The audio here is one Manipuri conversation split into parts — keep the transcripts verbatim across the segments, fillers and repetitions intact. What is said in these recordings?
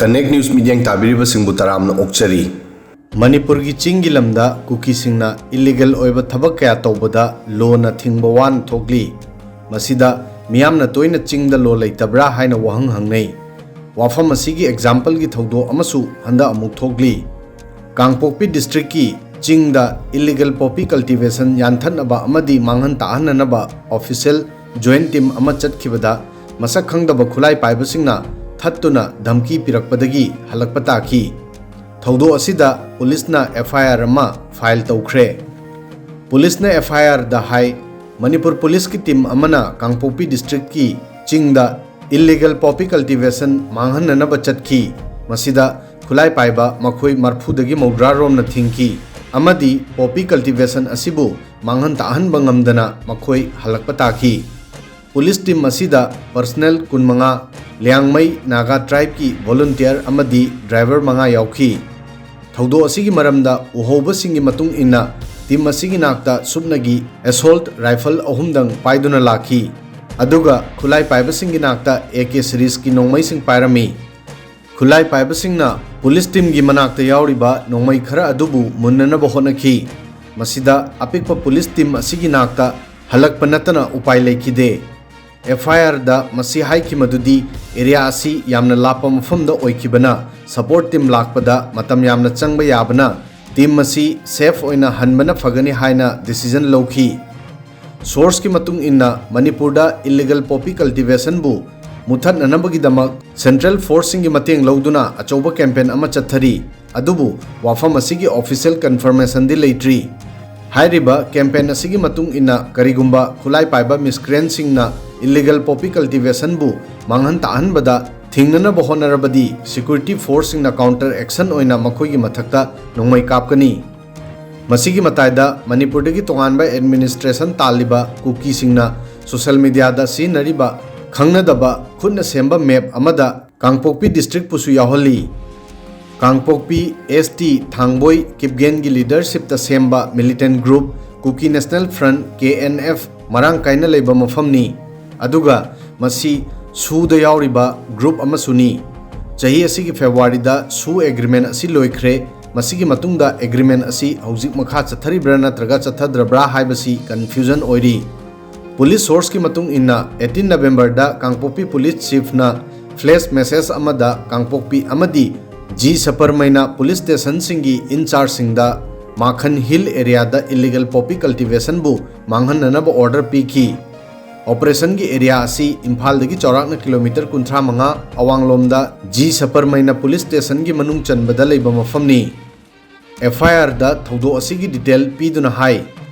Connect News ꯃꯤꯠꯌꯦꯡ ꯇꯥꯕꯤꯔꯤꯕꯁꯤꯡꯕꯨ ꯇꯔꯥꯝꯅ ꯑꯣꯛꯆꯔꯤ꯫ ꯃꯅꯤꯄꯨꯔꯒꯤ ꯆꯤꯡꯒꯤ ꯂꯝꯗ ꯀꯨꯀꯤꯁꯤꯡꯅ ꯏꯂꯤꯒꯦꯜ ꯑꯣꯏꯕ ꯊꯕꯛ ꯀꯌꯥ ꯇꯧꯕꯗ ꯂꯣꯅ ꯊꯤꯡꯕ ꯋꯥꯅ ꯊꯣꯛꯂꯤ꯫ ꯃꯁꯤꯗ ꯃꯤꯌꯥꯝꯅ ꯇꯣꯏꯅ ꯆꯤꯡꯗ ꯂꯣ ꯂꯩꯇꯕ꯭ꯔꯥ ꯍꯥꯏꯅ ꯋꯥꯍꯪ ꯍꯪꯅꯩ꯫ ꯋꯥꯐꯝ ꯑꯁꯤꯒꯤ ꯑꯦꯛꯖꯥꯝꯄꯜꯒꯤ ꯊꯧꯗꯣꯛ ꯑꯃꯁꯨ ꯍꯟꯗꯛ ꯑꯃꯨꯛ ꯊꯣꯛꯂꯤ꯫ ꯀꯥꯡꯄꯣꯛꯄꯤ ꯗꯤꯁꯇ꯭ꯔꯤꯛꯀꯤ ꯆꯤꯡꯗ ꯏꯂꯤꯒꯦꯜ ꯄꯣꯄꯤ ꯀꯜꯇꯤꯚꯦꯁꯟ ꯌꯥꯟꯊꯠꯅꯕ ꯑꯃꯗꯤ ꯃꯥꯡꯍꯟ ꯇꯥꯛꯍꯟꯅꯅꯕ ꯑꯣꯐꯤꯁꯤꯌꯦꯜ ꯖꯣꯏꯟ ꯇꯤꯝ ꯑꯃ ꯆꯠꯈꯤꯕꯗ ꯃꯁꯛ ꯈꯪꯗꯕ ꯈꯨꯠꯂꯥꯏ ꯄꯥꯏꯕꯁꯤꯡꯅ ꯊꯠꯇꯨꯅ ꯙꯝꯀꯤ ꯄꯤꯔꯛꯄꯗꯒꯤ ꯍꯜꯂꯛꯄ ꯇꯥꯈꯤ꯫ ꯊꯧꯗꯣꯛ ꯑꯁꯤꯗ ꯄꯨꯂꯤꯁꯅ ꯑꯦꯐ ꯑꯥꯏ ꯑꯥꯔ ꯑꯃ ꯐꯥꯏꯜ ꯇꯧꯈ꯭ꯔꯦ꯫ ꯄꯨꯂꯤꯁꯅ ꯑꯦꯐ ꯑꯥꯏ ꯑꯥꯔꯗ ꯍꯥꯏ, ꯃꯅꯤꯄꯨꯔ ꯄꯨꯂꯤꯁꯀꯤ ꯇꯤꯝ ꯑꯃꯅ ꯀꯥꯡꯄꯣꯛꯄꯤ ꯗꯤꯁꯇ꯭ꯔꯤꯛꯀꯤ ꯆꯤꯡꯗ ꯏꯜꯂꯤꯒꯦꯜ ꯄꯣꯄꯤ ꯀꯜꯇꯤꯚꯦꯁꯟ ꯃꯥꯡꯍꯟꯅꯅꯕ ꯆꯠꯈꯤ꯫ ꯃꯁꯤꯗ ꯈꯨꯠꯂꯥꯏ ꯄꯥꯏꯕ ꯃꯈꯣꯏ ꯃꯔꯐꯨꯗꯒꯤ ꯃꯧꯗ꯭ꯔꯥ ꯔꯣꯝꯅ ꯊꯤꯡꯈꯤ ꯑꯃꯗꯤ ꯄꯣꯄꯤ ꯀꯜꯇꯤꯚꯦꯁꯟ ꯑꯁꯤꯕꯨ ꯃꯥꯡꯍꯟ ꯇꯥꯛꯍꯟꯕ ꯉꯝꯗꯅ ꯃꯈꯣꯏ ꯍꯜꯂꯛꯄ ꯇꯥꯈꯤ꯫ ꯄꯨꯂꯤꯁ ꯇꯤꯝ ꯑꯁꯤꯗ ꯄꯔꯁꯅꯦꯜ ꯀꯨꯟꯃꯉꯥ, ꯂꯤꯌꯥꯡꯃꯩ ꯅꯥꯒꯥ ꯇ꯭ꯔꯥꯏꯕꯀꯤ ꯚꯣꯂꯨꯟꯇꯤꯌꯔ ꯑꯃꯗꯤ ꯗ꯭ꯔꯥꯏꯚꯔ ꯃꯉꯥ ꯌꯥꯎꯈꯤ꯫ ꯊꯧꯗꯣꯛ ꯑꯁꯤꯒꯤ ꯃꯔꯝꯗ ꯎꯍꯧꯕꯁꯤꯡꯒꯤ ꯃꯇꯨꯡ ꯏꯟꯅ, ꯇꯤꯝ ꯑꯁꯤꯒꯤ ꯅꯥꯛꯇ ꯁꯨꯞꯅꯒꯤ ꯑꯦꯁꯣꯜꯠ ꯔꯥꯏꯐꯜ ꯑꯍꯨꯝꯗꯪ ꯄꯥꯏꯗꯨꯅ ꯂꯥꯛꯈꯤ꯫ ꯑꯗꯨꯒ ꯈꯨꯠꯂꯥꯏ ꯄꯥꯏꯕꯁꯤꯡꯒꯤ ꯅꯥꯛꯇ ꯑꯦ ꯀꯦ ꯁꯤꯔꯤꯖꯀꯤ ꯅꯣꯡꯃꯩꯁꯤꯡ ꯄꯥꯏꯔꯝꯃꯤ꯫ ꯈꯨꯠꯂꯥꯏ ꯄꯥꯏꯕꯁꯤꯡꯅ ꯄꯨꯂꯤꯁ ꯇꯤꯝꯒꯤ ꯃꯅꯥꯛꯇ ꯌꯥꯎꯔꯤꯕ ꯅꯣꯡꯃꯩ ꯈꯔ ꯑꯗꯨꯕꯨ ꯃꯨꯟꯅꯅꯕ ꯍꯣꯠꯅꯈꯤ꯫ ꯃꯁꯤꯗ ꯑꯄꯤꯛꯄ ꯄꯨꯂꯤꯁ ꯇꯤꯝ ꯑꯁꯤꯒꯤ ꯅꯥꯛꯇ ꯍꯜꯂꯛꯄ ꯅꯠꯇꯅ ꯎꯄꯥꯏ ꯂꯩꯈꯤꯗꯦ꯫ ꯑꯦꯐ ꯑꯥꯏ ꯑꯥꯔꯗ ꯃꯁꯤ ꯍꯥꯏꯈꯤ ꯃꯗꯨꯗꯤ ꯑꯦꯔꯤꯌꯥ ꯑꯁꯤ ꯌꯥꯝꯅ ꯂꯥꯞꯄ ꯃꯐꯝꯗ ꯑꯣꯏꯈꯤꯕꯅ ꯁꯄꯣꯔꯠ ꯇꯤꯝ ꯂꯥꯛꯄꯗ ꯃꯇꯝ ꯌꯥꯝꯅ ꯆꯪꯕ ꯌꯥꯕꯅ ꯇꯤꯝ ꯑꯁꯤ ꯁꯦꯐ ꯑꯣꯏꯅ ꯍꯟꯕꯅ ꯐꯒꯅꯤ ꯍꯥꯏꯅ ꯗꯤꯁꯤꯖꯟ ꯂꯧꯈꯤ꯫ ꯁꯣꯔꯁꯀꯤ ꯃꯇꯨꯡ ꯏꯟꯅ, ꯃꯅꯤꯄꯨꯔꯗ ꯏꯜꯂꯤꯒꯦꯜ ꯄꯣꯄꯤ ꯀꯜꯇꯤꯚꯦꯁꯟꯕꯨ ꯃꯨꯊꯠꯅꯅꯕꯒꯤꯗꯃꯛ ꯁꯦꯟꯇ꯭ꯔꯦꯜ ꯐꯣꯔꯁꯁꯤꯡꯒꯤ ꯃꯇꯦꯡ ꯂꯧꯗꯨꯅ ꯑꯆꯧꯕ ꯀꯦꯝꯄꯦꯟ ꯑꯃ ꯆꯠꯊꯔꯤ꯫ ꯑꯗꯨꯕꯨ ꯋꯥꯐꯝ ꯑꯁꯤꯒꯤ ꯑꯣꯐꯤꯁꯤꯌꯦꯜ ꯀꯟꯐꯔꯃꯦꯁꯟꯗꯤ ꯂꯩꯇ꯭ꯔꯤ꯫ ꯍꯥꯏꯔꯤꯕ ꯀꯦꯝꯄꯦꯟ ꯑꯁꯤꯒꯤ ꯃꯇꯨꯡ ꯏꯟꯅ, ꯀꯔꯤꯒꯨꯝꯕ ꯈꯨꯠꯂꯥꯏ ꯄꯥꯏꯕ ꯃꯤꯁꯀ꯭ꯔꯦꯟꯁꯤꯡꯅ ꯏꯜꯂꯤꯒꯦꯜ ꯄꯣꯄꯤ ꯀꯜꯇꯤꯚꯦꯁꯟꯕꯨ ꯃꯥꯡꯍꯟ ꯇꯥꯛꯍꯟꯕꯗ ꯊꯤꯡꯅꯅꯕ ꯍꯣꯠꯅꯔꯕꯗꯤ ꯁꯦꯀ꯭ꯌꯨꯔꯤꯇꯤ ꯐꯣꯔꯁꯁꯤꯡꯅ ꯀꯥꯎꯟꯇꯔ ꯑꯦꯛꯁꯟ ꯑꯣꯏꯅ ꯃꯈꯣꯏꯒꯤ ꯃꯊꯛꯇ ꯅꯣꯡꯃꯩ ꯀꯥꯞꯀꯅꯤ꯫ ꯃꯁꯤꯒꯤ ꯃꯇꯥꯏꯗ ꯃꯅꯤꯄꯨꯔꯗꯒꯤ ꯇꯣꯉꯥꯟꯕ ꯑꯦꯗꯃꯤꯅꯤꯁꯇ꯭ꯔꯦꯁꯟ ꯇꯥꯜꯂꯤꯕ ꯀꯨꯀꯤꯁꯤꯡꯅ ꯁꯣꯁꯦꯜ ꯃꯤꯗꯤꯌꯥꯗ ꯁꯤꯖꯤꯟꯅꯔꯤꯕ ꯈꯪꯅꯗꯕ ꯈꯨꯠꯅ ꯁꯦꯝꯕ ꯃꯦꯞ ꯑꯃꯗ ꯀꯥꯡꯄꯣꯛꯄꯤ ꯗꯤꯁꯇ꯭ꯔꯤꯛꯄꯨꯁꯨ ꯌꯥꯎꯍꯜꯂꯤ꯫ ꯀꯥꯡꯄꯣꯛꯄꯤ ꯑꯦꯁ ꯇꯤ ꯊꯥꯡꯕꯣꯏ ꯀꯤꯞꯒꯦꯟꯒꯤ ꯂꯤꯗꯔꯁꯤꯞꯇ ꯁꯦꯝꯕ militant group Kuki national front, K N F, ꯃꯔꯥꯡ ꯀꯥꯏꯅ ꯂꯩꯕ ꯃꯐꯝꯅꯤ꯫ ꯑꯗꯨꯒ ꯃꯁꯤ ꯁꯨꯗ ꯌꯥꯎꯔꯤꯕ ꯒ꯭ꯔꯨꯞ ꯑꯃꯁꯨꯅꯤ꯫ ꯆꯍꯤ ꯑꯁꯤꯒꯤ ꯐꯦꯕ꯭ꯔꯨꯋꯥꯔꯤꯗ ꯁꯨ ꯑꯦꯒ꯭ꯔꯤꯃꯦꯟ ꯑꯁꯤ ꯂꯣꯏꯈ꯭ꯔꯦ꯫ ꯃꯁꯤꯒꯤ ꯃꯇꯨꯡꯗ ꯑꯦꯒ꯭ꯔꯤꯃꯦꯟ ꯑꯁꯤ ꯍꯧꯖꯤꯛ ꯃꯈꯥ ꯆꯠꯊꯔꯤꯕ꯭ꯔꯥ ꯅꯠꯇ꯭ꯔꯒ ꯆꯠꯊꯗ꯭ꯔꯕ꯭ꯔꯥ ꯍꯥꯏꯕꯁꯤ ꯀꯟꯐ꯭ꯌꯨꯖꯟ ꯑꯣꯏꯔꯤ꯫ ꯄꯨꯂꯤꯁ ꯁꯣꯔꯁꯀꯤ ꯃꯇꯨꯡ ꯏꯟꯅ, ꯑꯩꯠꯇꯤꯟ ꯅꯕꯦꯝꯕꯔꯗ ꯀꯥꯡꯄꯣꯛꯄꯤ ꯄꯨꯂꯤꯁ ꯆꯤꯐꯅ ꯐ꯭ꯂꯦꯁ ꯃꯦꯁꯦꯖ ꯑꯃꯗ ꯀꯥꯡꯄꯣꯛꯄꯤ ꯑꯃꯗꯤ ꯖꯤ ꯁꯄꯔꯃꯩꯅ ꯄꯨꯂꯤꯁ ꯁ꯭ꯇꯦꯁꯟꯁꯤꯡꯒꯤ ꯏꯟꯆꯥꯔꯖꯁꯤꯡꯗ ꯃꯥꯈꯟ ꯍꯤꯜ ꯑꯦꯔꯤꯌꯥꯗ ꯏꯜꯂꯤꯒꯦꯜ ꯄꯣꯄꯤ ꯀꯜꯇꯤꯚꯦꯁꯟꯕꯨ ꯃꯥꯡꯍꯟꯅꯅꯕ ꯑꯣꯔꯗꯔ ꯄꯤꯈꯤ꯫ ꯑꯣꯄꯔꯦꯁꯟꯒꯤ ꯑꯦꯔꯤꯌꯥ ꯑꯁꯤ ꯏꯝꯐꯥꯜꯗꯒꯤ ꯆꯥꯎꯔꯥꯛꯅ ꯀꯤꯂꯣꯃꯤꯇꯔ ꯀꯨꯟꯊ꯭ꯔꯥ ꯃꯉꯥ ꯑꯋꯥꯡꯂꯣꯝꯗ ꯖꯤ ꯁꯄꯔꯃꯩꯅ ꯄꯨꯂꯤꯁ ꯁ꯭ꯇꯦꯁꯟꯒꯤ ꯃꯅꯨꯡ ꯆꯟꯕꯗ ꯂꯩꯕ ꯃꯐꯝꯅꯤ꯫ ꯑꯦꯐ ꯑꯥꯏ ꯑꯥꯔꯗ ꯊꯧꯗꯣꯛ ꯑꯁꯤꯒꯤ ꯗꯤꯇꯦꯜ ꯄꯤꯗꯨꯅ ꯍꯥꯏ,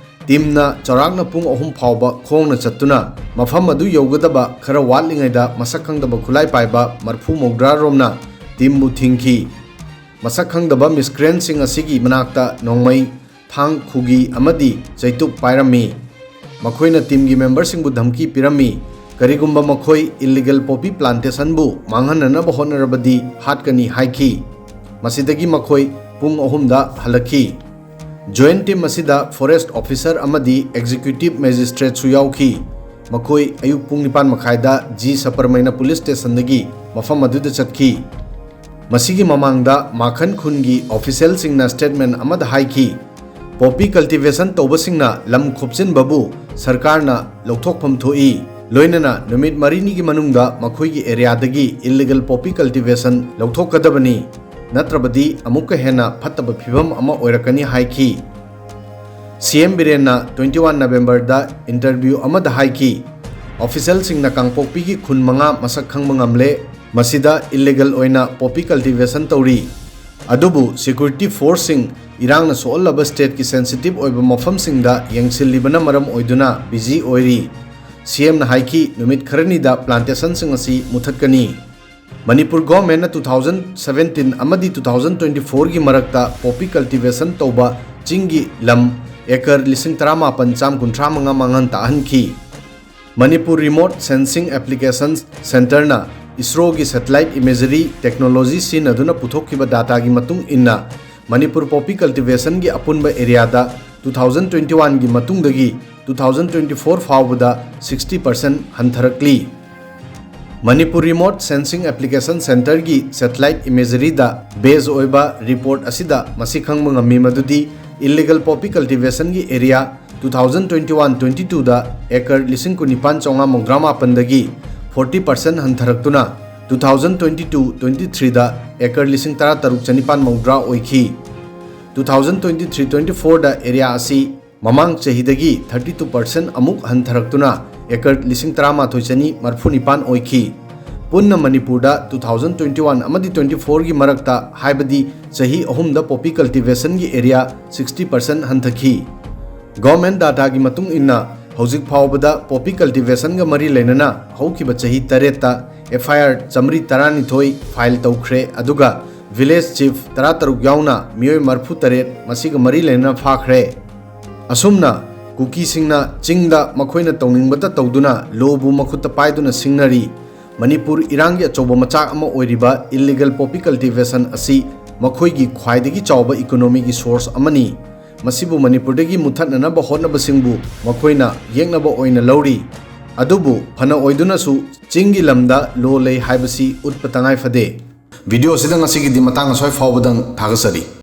ꯇꯤꯝꯅ ꯆꯥꯎꯔꯥꯛꯅ ꯄꯨꯡ ꯑꯍꯨꯝ ꯐꯥꯎꯕ ꯈꯣꯡꯅ ꯆꯠꯇꯨꯅ ꯃꯐꯝ ꯑꯗꯨ ꯌꯧꯒꯗꯕ ꯈꯔ ꯋꯥꯠꯂꯤꯉꯩꯗ ꯃꯁꯛ ꯈꯪꯗꯕ ꯈꯨꯠꯂꯥꯏ ꯄꯥꯏꯕ ꯃꯔꯐꯨ ꯃꯧꯗ꯭ꯔꯥ ꯔꯣꯝꯅ ꯇꯤꯝꯕꯨ ꯊꯤꯡꯈꯤ꯫ ꯃꯁꯛ ꯈꯪꯗꯕ ꯃꯤꯁꯀ꯭ꯔꯦꯟꯁꯤꯡ ꯑꯁꯤꯒꯤ ꯃꯅꯥꯛꯇ ꯅꯣꯡꯃꯩ, ꯊꯥꯡ, ꯈꯨꯒꯤ ꯑꯃꯗꯤ ꯆꯩꯇꯨꯞ ꯄꯥꯏꯔꯝꯃꯤ꯫ ꯃꯈꯣꯏꯅ ꯇꯤꯝꯒꯤ ꯃꯦꯝꯕꯔꯁꯤꯡꯕꯨ ꯙꯝꯀꯤ ꯄꯤꯔꯝꯃꯤ꯫ ꯀꯔꯤꯒꯨꯝꯕ ꯃꯈꯣꯏ ꯏꯜꯂꯤꯒꯦꯜ ꯄꯣꯄꯤ ꯄ꯭ꯂꯥꯟꯇꯦꯁꯟꯕꯨ ꯃꯥꯡꯍꯟꯅꯅꯕ ꯍꯣꯠꯅꯔꯕꯗꯤ ꯍꯥꯠꯀꯅꯤ ꯍꯥꯏꯈꯤ꯫ ꯃꯁꯤꯗꯒꯤ ꯃꯈꯣꯏ ꯄꯨꯡ ꯑꯍꯨꯝꯗ ꯍꯜꯂꯛꯈꯤ꯫ ꯖꯣꯏꯟ ꯇꯤꯝ ꯑꯁꯤꯗ ꯐꯣꯔꯦꯁ꯭ꯠ ꯑꯣꯐꯤꯁꯥꯔ ꯑꯃꯗꯤ ꯑꯦꯛꯖꯤꯀ꯭ꯌꯨꯇꯤꯚ ꯃꯦꯖꯤꯁꯇ꯭ꯔꯦꯠꯁꯨ ꯌꯥꯎꯈꯤ꯫ ꯃꯈꯣꯏ ꯑꯌꯨꯛ ꯄꯨꯡ ꯅꯤꯄꯥꯟ ꯃꯈꯥꯏꯗ ꯖꯤ ꯁꯄꯔꯃꯩꯅ ꯄꯨꯂꯤꯁ ꯁ꯭ꯇꯦꯁꯟꯗꯒꯤ ꯃꯐꯝ ꯑꯗꯨꯗ ꯆꯠꯈꯤ꯫ ꯃꯁꯤꯒꯤ ꯃꯃꯥꯡꯗ ꯃꯥꯈꯟ ꯈꯨꯟꯒꯤ ꯑꯣꯐꯤꯁꯤꯌꯦꯜꯁꯤꯡꯅ ꯁ꯭ꯇꯦꯠꯃꯦꯟ ꯑꯃꯗ ꯍꯥꯏꯈꯤ, "ꯄꯣꯄꯤ ꯀꯜꯇꯤꯚꯦꯁꯟ ꯇꯧꯕꯁꯤꯡꯅ ꯂꯝ ꯈꯣꯞꯆꯤꯟꯕꯕꯨ ꯁꯔꯀꯥꯔꯅ ꯂꯧꯊꯣꯛꯐꯝ ꯊꯣꯛꯏ, ꯂꯣꯏꯅꯅ ꯅꯨꯃꯤꯠ ꯃꯔꯤꯅꯤꯒꯤ ꯃꯅꯨꯡꯗ ꯃꯈꯣꯏꯒꯤ ꯑꯦꯔꯤꯌꯥꯗꯒꯤ ꯏꯜꯂꯤꯒꯦꯜ ꯄꯣꯄꯤ ꯀꯜꯇꯤꯚꯦꯁꯟ ꯂꯧꯊꯣꯛꯀꯗꯕꯅꯤ, ꯅꯠꯇ꯭ꯔꯕꯗꯤ ꯑꯃꯨꯛꯀ ꯍꯦꯟꯅ ꯐꯠꯇꯕ ꯐꯤꯚꯝ ꯑꯃ ꯑꯣꯏꯔꯛꯀꯅꯤ" ꯍꯥꯏꯈꯤ꯫ ꯁꯤ ꯑꯦꯝ ꯕꯤꯔꯦꯟꯅ ꯇ꯭ꯋꯦꯟꯇꯤ ꯋꯥꯟ ꯅꯕꯦꯝꯕꯔꯗ ꯏꯟꯇꯔꯚ꯭ꯌꯨ ꯑꯃꯗ ꯍꯥꯏꯈꯤ, "ꯑꯣꯐꯤꯁꯤꯌꯦꯜꯁꯤꯡꯅ ꯀꯥꯡꯄꯣꯛꯄꯤꯒꯤ ꯈꯨꯟ ꯃꯉꯥ ꯃꯁꯛ ꯈꯪꯕ ꯉꯝꯂꯦ, ꯃꯁꯤꯗ ꯏꯜꯂꯤꯒꯦꯜ ꯑꯣꯏꯅ ꯄꯣꯄꯤ ꯀꯜꯇꯤꯚꯦꯁꯟ ꯇꯧꯔꯤ꯫ ꯑꯗꯨꯕꯨ ꯁꯦꯀ꯭ꯌꯨꯔꯤꯇꯤ ꯐꯣꯔꯁꯁꯤꯡ, ꯏꯔꯥꯡꯅ ꯁꯣꯛꯍꯜꯂꯕ ꯁ꯭ꯇꯦꯠꯀꯤ ꯁꯦꯟꯁꯤꯇꯤꯚ ꯑꯣꯏꯕ ꯃꯐꯝꯁꯤꯡꯗ ꯌꯦꯡꯁꯤꯜꯂꯤꯕꯅ ꯃꯔꯝ ꯑꯣꯏꯗꯨꯅ ꯕꯤꯖꯤ ꯑꯣꯏꯔꯤ"꯫ ꯁꯤ ꯑꯦꯝꯅ ꯍꯥꯏꯈꯤ, ꯅꯨꯃꯤꯠ ꯈꯔꯅꯤꯗ ꯄ꯭ꯂꯥꯟꯇꯦꯁꯟꯁꯤꯡ ꯑꯁꯤ ꯃꯨꯊꯠꯀꯅꯤ꯫ ꯃꯅꯤꯄꯨꯔ ꯒꯣꯔꯃꯦꯟꯅ ꯇꯨ ꯊꯥꯎꯖꯟ ꯁꯚꯦꯟꯇꯤꯟ ꯑꯃꯗꯤ ꯇꯨ ꯊꯥꯎꯖꯟ ꯇ꯭ꯋꯦꯟꯇꯤ ꯐꯣꯔꯒꯤ ꯃꯔꯛꯇ ꯄꯣꯄꯤ ꯀꯜꯇꯤꯚꯦꯁꯟ ꯇꯧꯕ ꯆꯤꯡꯒꯤ ꯂꯝ ꯑꯦꯀꯔ ꯂꯤꯁꯤꯡ ꯇꯔꯥꯃꯥꯄꯟ ꯆꯥꯝ ꯀꯨꯟꯊ꯭ꯔꯥ ꯃꯉꯥ ꯃꯥꯡꯍꯟ ꯇꯥꯛꯍꯟꯈꯤ꯫ ꯃꯅꯤꯄꯨꯔ ꯔꯤꯃꯣꯠ ꯁꯦꯟꯁꯤꯡ ꯑꯦꯄ꯭ꯂꯤꯀꯦꯁꯟ ꯁꯦꯟꯇꯔꯅ ꯏꯁꯔꯣꯒꯤ ꯁꯦꯇꯦꯂꯥꯏꯠ ꯏꯃꯦꯖꯔꯤ ꯇꯦꯛꯅꯣꯂꯣꯖꯤ ꯁꯤꯖꯤꯟꯅꯗꯨꯅ ꯄꯨꯊꯣꯛꯈꯤꯕ ꯗꯥꯇꯥꯒꯤ ꯃꯇꯨꯡ ꯏꯟꯅ, ꯃꯅꯤꯄꯨꯔ ꯄꯣꯄꯤ ꯀꯜꯇꯤꯚꯦꯁꯟꯒꯤ ꯑꯄꯨꯟꯕ ꯑꯦꯔꯤꯌꯥꯗ ꯇꯨ ꯊꯥꯎꯖꯟ ꯇ꯭ꯋꯦꯟꯇꯤ ꯋꯥꯟꯒꯤ ꯃꯇꯨꯡꯗꯒꯤ ꯇꯨ ꯊꯥꯎꯖꯟ ꯇ꯭ꯋꯦꯟꯇꯤ ꯐꯣꯔ ꯐꯥꯎꯕꯗ ꯁꯤꯛꯁꯇꯤ ꯄꯥꯔꯁꯦꯟꯠ ꯍꯟꯊꯔꯛꯂꯤ꯫ Manipur Remote Sensing Application Centreꯒꯤ satellite imageryꯗ base ꯑꯣꯏꯕ report ꯑꯁꯤꯗ ꯃꯁꯤ ꯈꯪꯕ ꯉꯝꯃꯤ ꯃꯗꯨꯗꯤ illegal poppy cultivationꯒꯤ area two thousand twenty one twenty twoꯗ acre ꯂꯤꯁꯤꯡ ꯀꯨꯟꯅꯤꯄꯥꯟ ꯆꯥꯝꯃꯉꯥ ꯃꯧꯗ꯭ꯔꯥ ꯃꯥꯄꯟꯗꯒꯤ forty percent ꯍꯟꯊꯔꯛꯇꯨꯅ two thousand twenty two twenty threeꯗ acre ꯂꯤꯁꯤꯡ ꯇꯔꯥ ꯇꯔꯨꯛ ꯆꯅꯤꯄꯥꯟ ꯃꯧꯗ꯭ꯔꯥ ꯑꯣꯏꯈꯤ꯫ Two thousand twenty three twenty fourꯗ area ꯑꯁꯤ ꯃꯃꯥꯡ ꯆꯍꯤꯗꯒꯤ thirty two percent ꯑꯃꯨꯛ ꯍꯟꯊꯔꯛꯇꯨꯅ acre ꯂꯤꯁꯤꯡ ꯇꯔꯥꯃꯥꯊꯣꯏ ꯆꯅꯤ ꯃꯔꯤꯐꯨ ꯅꯤꯄꯥꯟ ꯑꯣꯏꯈꯤ꯫ ꯄꯨꯟꯅ ꯃꯅꯤꯄꯨꯔꯗ two thousand twenty one ꯑꯃꯗꯤ twenty fourꯒꯤ ꯃꯔꯛꯇ, ꯍꯥꯏꯕꯗꯤ ꯆꯍꯤ ꯑꯍꯨꯝꯗ poppy cultivationꯒꯤ area sixty percent ꯍꯟꯊꯈꯤ꯫ Government dataꯒꯤ ꯃꯇꯨꯡ ꯏꯟꯅ, ꯍꯧꯖꯤꯛ ꯐꯥꯎꯕꯗ poppy cultivationꯒ ꯃꯔꯤ ꯂꯩꯅꯅ ꯍꯧꯈꯤꯕ ꯆꯍꯤ ꯇꯔꯦꯠꯇ FIR ꯆꯥꯃꯔꯤ ꯇꯔꯥꯅꯤꯊꯣꯏ file ꯇꯧꯈ꯭ꯔꯦ, ꯑꯗꯨꯒ village chief ꯇꯔꯥꯇꯔꯨꯛ ꯌꯥꯎꯅ ꯃꯤꯑꯣꯏ ꯃꯔꯤꯐꯨꯇꯔꯦꯠ ꯃꯁꯤꯒ ꯃꯔꯤ ꯂꯩꯅꯅ ꯐꯥꯈ꯭ꯔꯦ꯫ ꯑꯁꯨꯝꯅ ꯀꯨꯀꯤꯁꯤꯡꯅ ꯆꯤꯡꯗ ꯃꯈꯣꯏꯅ ꯇꯧꯅꯤꯡꯕꯇ ꯇꯧꯗꯨꯅ ꯂꯣꯕꯨ ꯃꯈꯨꯠꯇ ꯄꯥꯏꯗꯨꯅ ꯁꯤꯡꯅꯔꯤ꯫ ꯃꯅꯤꯄꯨꯔ ꯏꯔꯥꯡꯒꯤ ꯑꯆꯧꯕ ꯃꯆꯥꯛ ꯑꯃ ꯑꯣꯏꯔꯤꯕ illegal poppy cultivation ꯑꯁꯤ ꯃꯈꯣꯏꯒꯤ ꯈ꯭ꯋꯥꯏꯗꯒꯤ ꯆꯥꯎꯕ economyꯒꯤ source ꯑꯃꯅꯤ꯫ ꯃꯁꯤꯕꯨ ꯃꯅꯤꯄꯨꯔꯗꯒꯤ ꯃꯨꯠꯊꯠꯅꯅꯕ ꯍꯣꯠꯅꯕꯁꯤꯡꯕꯨ ꯃꯈꯣꯏꯅ ꯌꯦꯛꯅꯕ ꯑꯣꯏꯅ ꯂꯧꯔꯤ꯫ ꯑꯗꯨꯕꯨ ꯐꯅ ꯑꯣꯏꯗꯨꯅꯁꯨ ꯆꯤꯡꯒꯤ ꯂꯝꯗ ꯂꯣ ꯂꯩ ꯍꯥꯏꯕꯁꯤ ꯎꯠꯄ ꯇꯉꯥꯏ ꯐꯗꯦ꯫ Video ꯑꯁꯤꯗ ꯉꯁꯤꯒꯤꯗꯤ ꯃꯇꯥꯡ ꯑꯁ꯭ꯋꯥꯏ ꯐꯥꯎꯕꯗꯪ ꯊꯥꯒꯠꯆꯔꯤ꯫